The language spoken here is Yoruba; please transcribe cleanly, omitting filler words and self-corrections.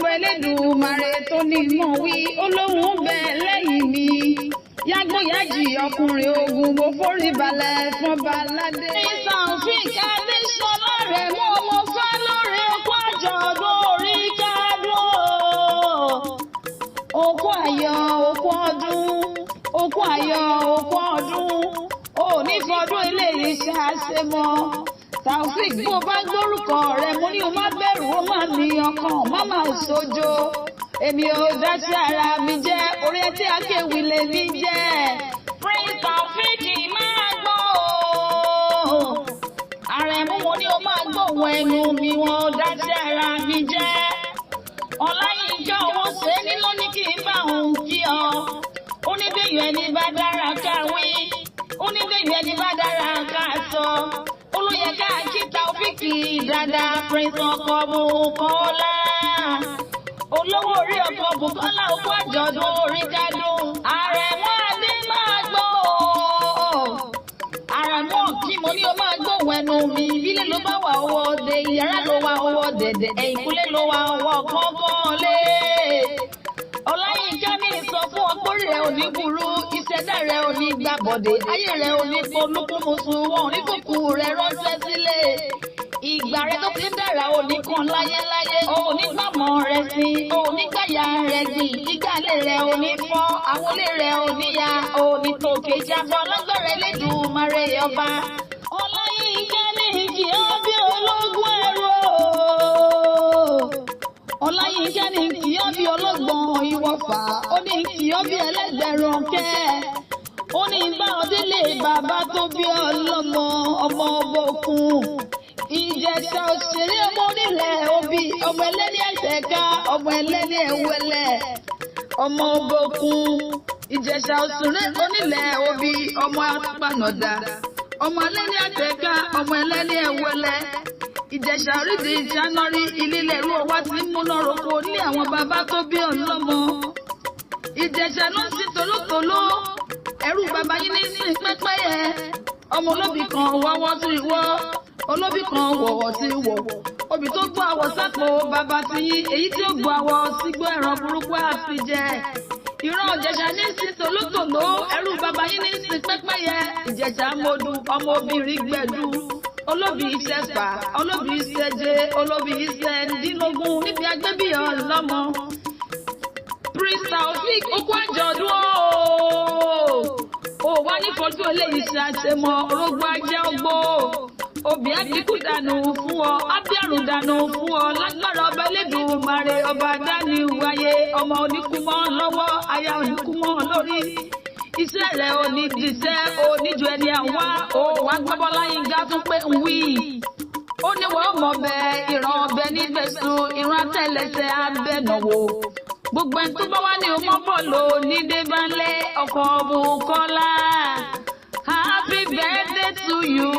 Fọ́bọ Elédùmarè tó ní mọ̀ wí, olóhùn bẹ́ẹ̀ lẹ́yìn mi. Yágbóyájì ọkùnrin ogun, mo forí balẹ̀ fọ́ba aládé. Taofik Adéṣọlá rẹ̀ mú ọmọ fá lórí okú àjọ̀dún orí kádùn. Okú ayọ̀ okú ọdún, okú ayọ̀ okú ọdún, òní fọdún eléyìí ṣàṣemọ́. Taofik, bó bá gbórúkọ rẹ, mo ní o má bẹ̀rù, ó má ní ọkàn, má má sojo. Èmi ò dá sí ara mi jẹ́, orí ẹtí akéwì lèmi jẹ́. Prince Taofik, máa gbọ́ o. Àrẹ̀mú, mo ní o máa gbóhùn ẹnu mi, wọn ò dá sí ara mi jẹ́. Ọláyínká owó ṣe ní lónìí kí n bá òun kí ọ. Ó ní bẹ́yìn ẹni bá dára ká wí. Ó ní bẹ́yìn ẹni bá dára ká sọ. Ó ló yẹ ká kí Taofik dáadáa, Prince ọkọ̀ Bùkọ́lá. Olówó orí ọkọ̀ Bùkọ́lá, okú àjọ̀dún orí kádùn. Àrẹ̀mú Adé, máa gbọ́ o. Àrẹ̀mú kí mo ní o máa gbóhùn ẹnu mi. Ìbílẹ̀ ló bá wà owó ọdẹ, ìyàrá ló wà owó dẹ̀dẹ̀, ẹ̀yìnkùlé ló wà owó kọ́kọ́ lé. Ọláyínká ní sọ fún ọ pórí rẹ ò ní burú, ìṣẹ̀dá rẹ ò ní gbàbọ̀dé, ayé rẹ ò ní polúkúmuṣu, wọn ò ní kókù rẹ ránṣẹ́ sílé. Ìgbà rẹ tó ti ń dára ò ní kan láyéláyé, ò ní gbàmọ̀ rẹ sí, ò ní gbàyà rẹ gbìn, ìgbàlẹ̀ rẹ ò ní fọ́, àwọlé rẹ ò ní ya, ò ní tòkè jábọ́ lágbára Elédùmarè ọba. Ọláyínká ní kí ọ bí ológun ẹrú. Ọláyínká ní kí ọ bí ọlọ́gbọ̀n ìwọ̀fà, ó ní kí ọ bí ẹlẹ́gbẹ̀rún kẹ́. Ó ní bá ọ délé bàbá tó bí ọlọ́mọ, ọmọ ọbọ̀kun. Ìjẹ̀ṣà òṣèré, ọmọ onílẹ̀ òbí, ọmọ ẹlẹ́ni ẹ̀ṣẹ̀ká, ọmọ ẹlẹ́ni ẹ̀wẹ̀lẹ̀, ọmọ ọbọ̀kun. Ìjẹ̀ṣà òṣèré onílẹ̀ òbí, ọmọ apanàdà, ọmọ ẹlẹ́ni ẹ̀ṣẹ̀ká, ọmọ ẹlẹ́ni ẹ̀wẹ̀lẹ̀. Ìjẹ̀ṣà orídìí ìṣánárí ilé ẹ̀rú ọwá tí ń múná roko ní àwọn bàbá tó bí ọlọ́mọ. Ìjẹ̀ṣà ló ń sin tòlótòló, ẹrú bàbá yín ní sìn pẹ́pẹ́yẹ. Ọmọ olóbì kan wọ́wọ́ sí ìwọ́, olóbì kan wọ̀wọ̀ sí wọ̀wọ̀. Obì tó gbọ́ àwọ̀ sápò bàbá ti yín, èyí tí ó gbọ́ àwọ̀ sígbó ẹ̀ràn burúkú àti jẹ. Ìran Ìjẹ̀ṣà ní sin tòlótòló, ẹrú bàbá yín ní sin pẹ́pẹ́yẹ. Ìjẹ̀ṣà mọ́dù, ọmọ obìnrin gbẹ̀dú. Olóbì iṣẹ́ fà, olóbì iṣẹ́ jẹ, olóbì iṣẹ́ dínlógún níbi agbébíyàn lọ́mọ. Prince Taofik, okú àjọ̀dún ooo. Ó wá ní fojú eléyìí ṣe àṣemọ, orógbó ajé ọgbó. Obì àbíkú dànù fún ọ, ábíàrùn dànù fún ọ, lágbára ọba Elédùmarè ọba dání wáyé, ọmọ oníkúmọ́ lọ́wọ́, aya oníkúmọ́ lórí. Iṣẹ́ rẹ̀ ò ní dìṣẹ́, oníjú ẹni àwa, ó wá gbọ́bọ́ láyínká tún pé ń wí. Ó ní wọ́n mọ̀ bẹ́ẹ̀, ìran ọbẹ̀ níbẹ̀sùn, ìran àtẹlẹsẹ̀ abẹ́nàwó. Gbogbo ẹni tó bá wá ní ọmọ bọ́ọ̀lù ní débánlé ọkọ̀ Bùkọ́lá. Happy birthday to you.